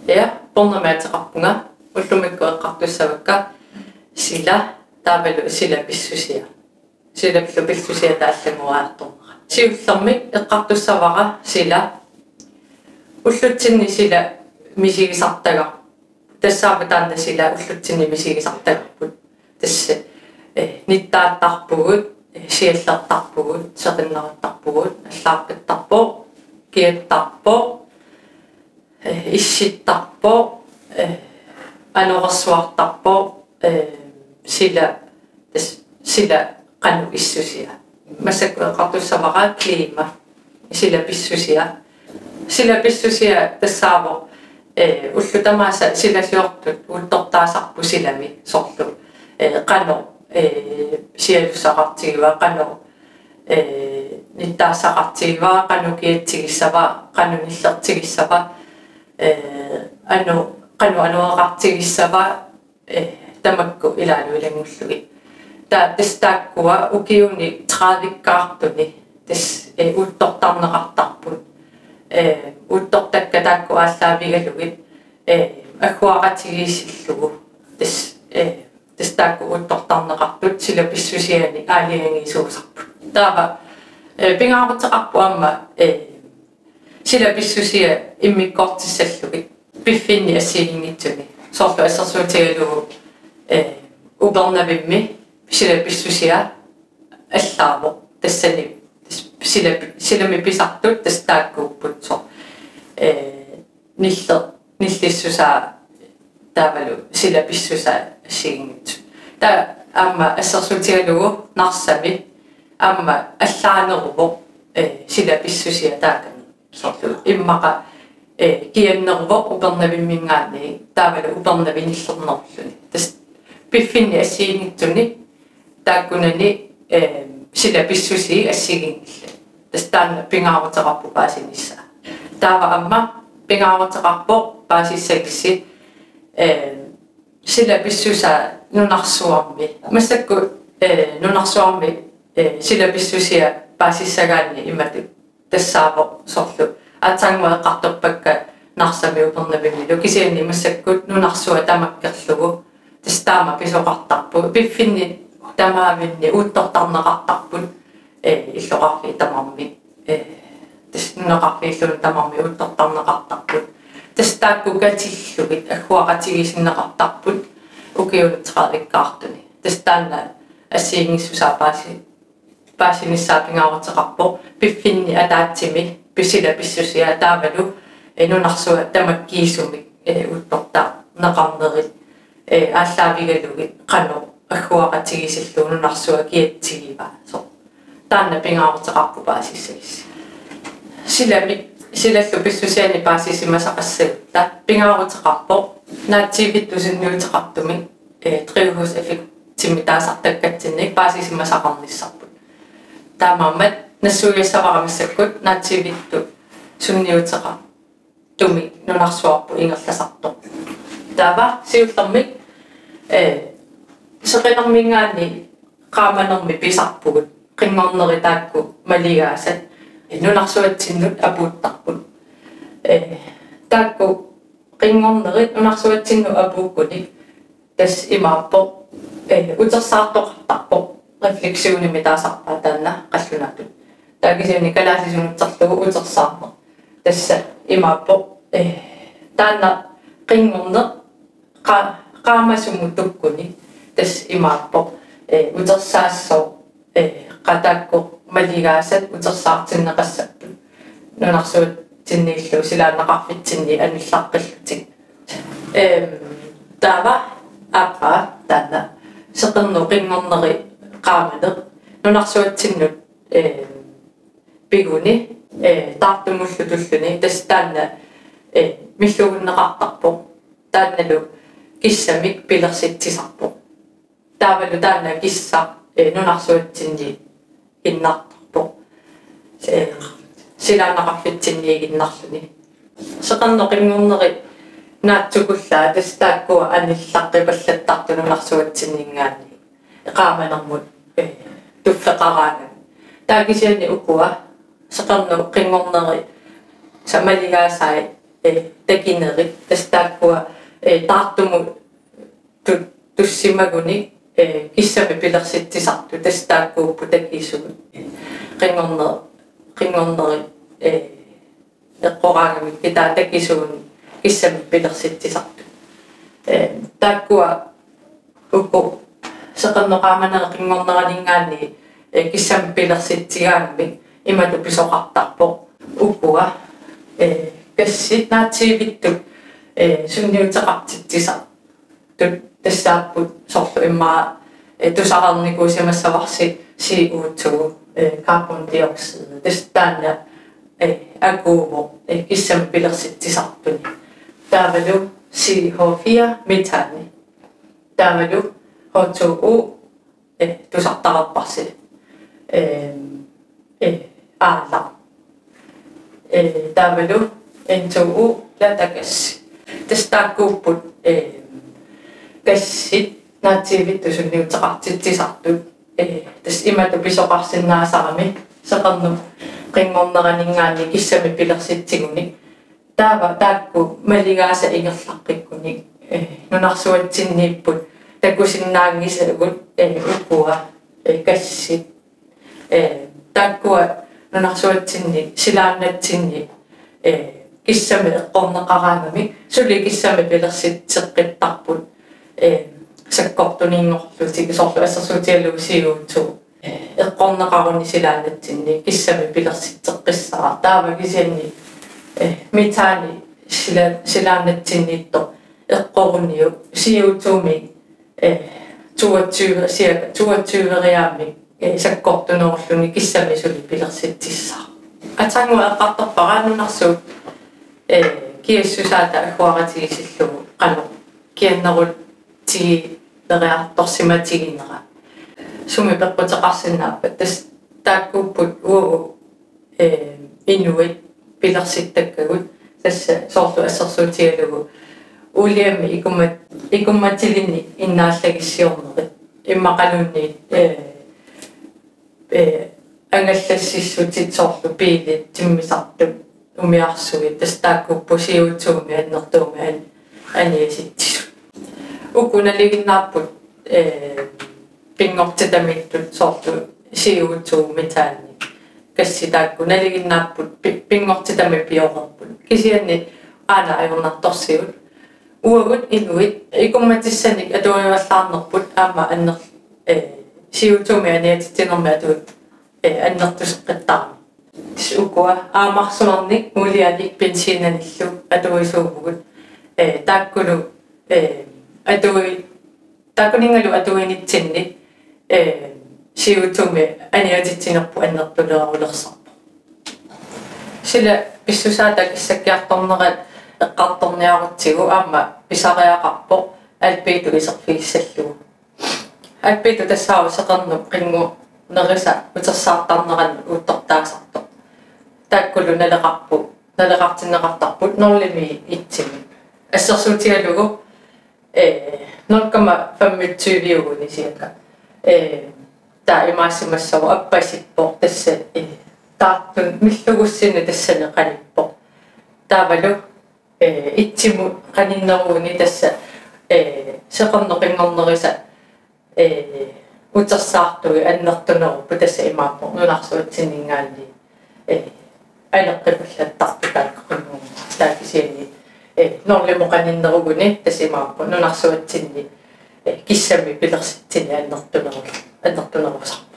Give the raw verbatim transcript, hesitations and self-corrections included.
Ja, upernavimmik ateqarpunga, ullumikkut eqqartussavakka sila taavalu sila pissusia. Silallu pissusia taallanguaartornera. Siullermik eqqartussavara sila ullutsinni sila misigisartaga. Tassaavoq taanna sila ullutsinni misigisartagarput. Tassa, eh, nittaattarpugut, eh, siallertarpugut, seqinnerattarpugut, allaaqqittarpoq, kiattarpoq, eh, issittarpoq, eh, anorersuartarpoq, eh, sila, tassa sila qanoq issusia. Massakkut eqqartussavara klima, sila pissusia. Sila pissusia tassaavoq, eh, ullut tamaasa silasiortut uuttortaasarput silami soorlu. Eh, qanoq, eh, sialussaqartigiva, qanoq, eh, nittaassaqartigiva, qanoq kiatsigissava, qanoq nillertigissava, eh, anu-, qanoq anoreqartigissava, eh, tamakku ilaalu ilanngullugit. Taava tassa taakkua ukiuni tredive-kkaartuni tassa, eh, uuttortarneqartarput. Eh, uuttortakka taakku aallaavigalugit, eh, agguaqatigiissillugu. Tassa, eh, tassa taakku uuttortarneqartut sila pissusianik aalajangiisuusarput. Taava, eh, pingaaruteqarpoq aamma, eh, sila pissusia immikkoortissallugit piffinni assigiinngitsuni. Soorlu assersuutigalugu, eh, Upernavimmi sila pissusia allaavoq. Tassani sila, silami pisartut tassa taakkuupput soorlu, eh, niller-, nillissusaa taavalu sila pissusaa assigiinngitsut. Taava aamma assersuutigalugu Narsami aamma allaaneruvoq, eh, sila pissusia taakani. Soorlu immaqa, eh, kianneruvoq Upernavimminngaanniit taavalu Upernavi nillernerulluni. Tassa piffinni assigiinngitsuni taakkunani, eh, sila pissusii assigiinngillat. Tassa taanna pingaaruteqarpoq paasinissaa. Taava aamma pingaaruteqarpoq paasissagissi, eh, sila pissusaa nunarsuarmi. Massakkut, eh, nunarsuarmi, eh, sila pissusia paasissagaanni imatut tassaavoq soorlu aatsaannguaq eqqartorpakka Narsami Upernavimmilu, kisianni massakkut nunarsuaq tamakkerlugu. Tassa taama pisoqartarpoq. Piffinni tamaavinni uuttortarneqartarput, eh, illoqarfiit tamarmik, eh, tassa nunaqarfiilluunniit tamarmik uuttortarneqartarput. Tassa taakku katillugit agguaqatigiissinneqartarput ukiuni tredive-kkaartuni. Tassa taanna assigiinngissusaa paasi-, paasinissaa pingaaruteqarpoq piffinni ataatsimi pis-, sila pissusia taavalu, eh, nunarsuaq tamakkiisumik, eh, uuttortarneqarnerit, eh, aallaavigalugit qanoq agguaqatigiissillugu nunarsuaq kiatsigiva. Soorlu taanna pingaaruteqarpoq paasissagissi. Silami, silallu pissusianik paasisimasaqassagutta pingaaruteqarpoq naatsiivittut sunniuteqartumik, eh, drivhuseffektimik taasartakkatsinnik paasisimasaqarnissarput. Taamaammat nassuiassavara massakkut naatsiivittut sunniuteqartumik nunarsuarput ingerlasartoq. Taava siullermik, eh, seqinerminngaanniit qaamanermik pisarpugut, qinngornerit taakku maligaasat, eh, nunarsuatsinnut apuuttarput. Eh, taakku qinngornerit nunarsuatsinnut apuukkunik tassa imaappoq, eh, utersaartoqartarpoq, refleksionimik taasarpaat taanna qallunaatut. Taava kisianni kalaallisut nutserlugu utersaarneq. Tassa imaappoq, eh, taanna qinngorneq qa-, qaamasumut tukkuni. Tassa imaappoq, eh, utersaassooq, eh, qaa taakku maligaasat utersaartinneqassapput. Nunarsuatsinniillu silaannaqarfitsinni anillaqqillutik. Ehm, taava aappaa taanna seqernup qinngorneri qaamaneq nunarsuatsinnut, ehm, piguni, eh, taartumullu tulluni, tassa taanna, eh, milluugunneqartarpoq. Taannalu kissamik pilersitsisarpoq. Taavalu taanna kissaq, eh, nunarsuatsinniiginnartarpoq. Eh, silaannaqarfitsinniiginnarluni. Seqernup qinngorneri naatsukullaat tassa taakkua anillaqqipallattartut nunarsuatsinninngaanniit qaamanermut, eh, tuffeqaraangat. Taava kisianni ukua seqernup qinngorneri sa maligaasai eh, takinerit, tassa taakkua, eh, taartumut tu-, tussimagunik, eh, kissamik pilersitsisartut, tassa taakkuupput takisuut. Qinngorne-, qinngornerit, eh, eqqoraangamik kitaat takisuunik kissamik pilersitsisartut. Eh, taakkua uku seqernup qaamanerit qinngorneraninngaanniit, eh, kissamik pilersitsigaangamik imatut pisoqartarpoq: Ukua, eh, gassit naatsiivittut, eh, sunniuteqartitsisartut tassaapput soorlu immaqa, eh, tusarnikuusimassavarsi C O two, eh, carbon dioxide. Tassa taanna, eh, akuuvoq, eh, kissamik pilersitsisartuni. Taavalu C H fire metani. Taavalu H two O, eh, tusartarparsi, eh, eh, aallaq. Eh, taavalu N two O lattergas. Tassa taakkuupput, eh, gassit naatsiivittut sunniuteqartitsisartut. Eh, tassa imatut pisoqarsinnaasarami seqernup qinngorneraninngaanniit kissamik pilersitsigunik. Taava taakku maligaasa ingerlaqqikkunik, eh, nunarsuatsinniipput takusinnaanngisagut, eh, ukua, eh, gassit. Eh, taakkua nunarsuatsinni silaannatsinni, eh, kissamik eqqorneqaraangamik suli kissamik pilersitseqqittarput, eh, sakkortuninngorlutik soorlu assersuutigalugu C O two, eh, eqqorneqarunik silaannatsinni kissamik pilersitseqqissaaq. Taava kisianni, eh, metani sila-, silaannatsinniittoq eqqoruniuk C O two-mik, eh, toogtyve, cirka toogtyve-riaammik, eh, sakkortunerulluni kissamik suli pilersitsissaaq. Atannguaq eqqartorpara nunarsuup, eh, kiassusaata agguaratigisillugu qanoq kiannerutigiileriartorsimatiginera. Sumi peqquteqarsinnaappat? Tassa taakkuupput uagut, eh, inuit pilersittakkagut, tassa soorlu assersuutigalugu uuliammi ikummat-, ikummatilinnik innaallagissiornerit, immaqaluunniit, eh, eh, angallassissutit soorlu biilit, timmisartut, umiarsuit, tassa taakkuupput C O two-mik annertuumik an-, aniatitsisut. Uku nalinginnaapput, eh, pinngortitamiittut soorlu C O two, metani, gassit taakku nalinginnaapput pi-, pinngortitami pioreerput. Kisianni aana ajornartorsiut. Uagut inuit ikummatissanik atuivallaarnerput aamma anner-, eh, C O two-mik aniatitsinermi atu-, eh, annertuseqqittarami. Tassa ukua: aamarsuarnik, uulianik, benzinanillu atuisuuvugut. Eh, taakkulu, eh, atui-, taakkuninngalu atuinitsinni, eh, C O two-mik aniatitsinerput annertulerulersarpoq. Sila pissusaata kissakkiartornerat eqqartorniarutsigu aamma pisariaqarpoq Albedo iserfigissallugu. Albedo tassaavoq seqernup qinngornerisa utersaartarneranut uuttortaasartoq. Taakkulu naleqarput, naleqartinneqartarput nul-imiit et-imut. Assersuutigalugu, eh, nul komma femogtyve-ugunik cirka. Eh, taava imaassimasuuvoq appasippoq tassa, eh, taartun millugussinnut tassani qanippoq. Taavalu, eh, et-imut qaninnerugunik tassa, eh, seqernup qinngornerisa, eh, utersaartui annertunerupput, tassa imaappoq nunarsuatsinninngaanniit, eh, aneqqipallattarput taakkununnga. Taava kisianni, eh, nul-imut qaninnerugunik tassa imaappoq nunarsuatsinni, eh, kissamik pilersitsineq annertuneru-, annertunerusarpoq.